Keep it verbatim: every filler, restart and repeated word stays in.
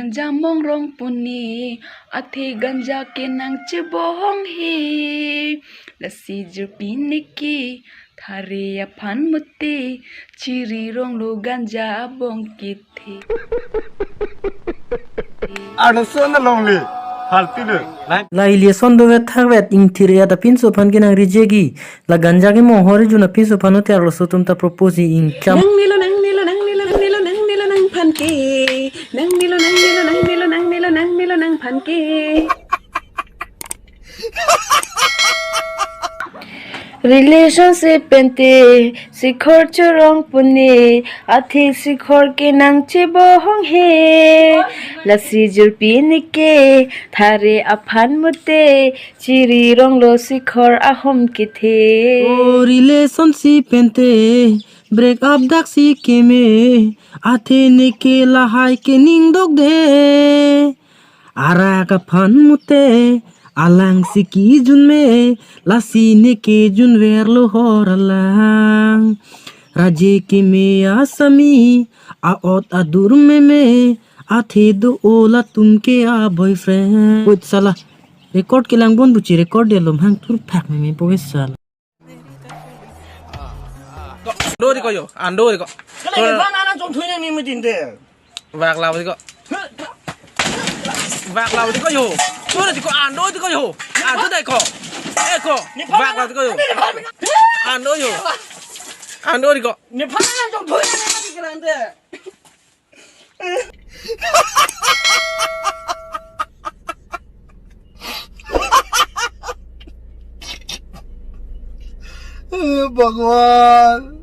Ganja mong rong puni, athe ganja ke nangchebohong he. Lasi jirpi neke, thare aphan mute, chiri ronglo ganja abong kethe. Arloso na longle, halti le. La ili ason dovet thakvet ingthir ya ta pinso aphan ke nang reject-i. La ganja kemong hor-i jun apinso aphan hote arloso atum ta propose-i ingcham. Nangnelo, nangnelo, nangnelo, nangnelo, nangnelo nangphan ke. Nangnelo, nangnelo, nangnelo, nangnelo, nangnelo nangphan ke. Relationship pen te sikhor chorong puni, athe sikhor ke nangchebohong he. Lasi jirpi neke, thare aphan mute, chiri ronglo sikhor ahom kethe. O relationship pen te break up daksi keme, athe neke lahai ke ning dokde. Arak aphan mute, alang si kejun me, lasi neke junverlo hor alang. Raje keme asami, a-ot adur meme, athe do-o latum ke a-boyfriend. Wait, sala. Record kelang bon buchi, record de lom hang thur phak meme po ke sala. Ando di ko yo, ando di ko. Kala ke bana na chong thui na ni mutin de. Vak la di ko. Vak la di ko yo. Ando di ko, ando di ko yo. Ando di ko. Eko. Vak la di ko yo. Ando yo. Ando di ko. Ni phana na chong thui na ni mutin grande. Bhagwan.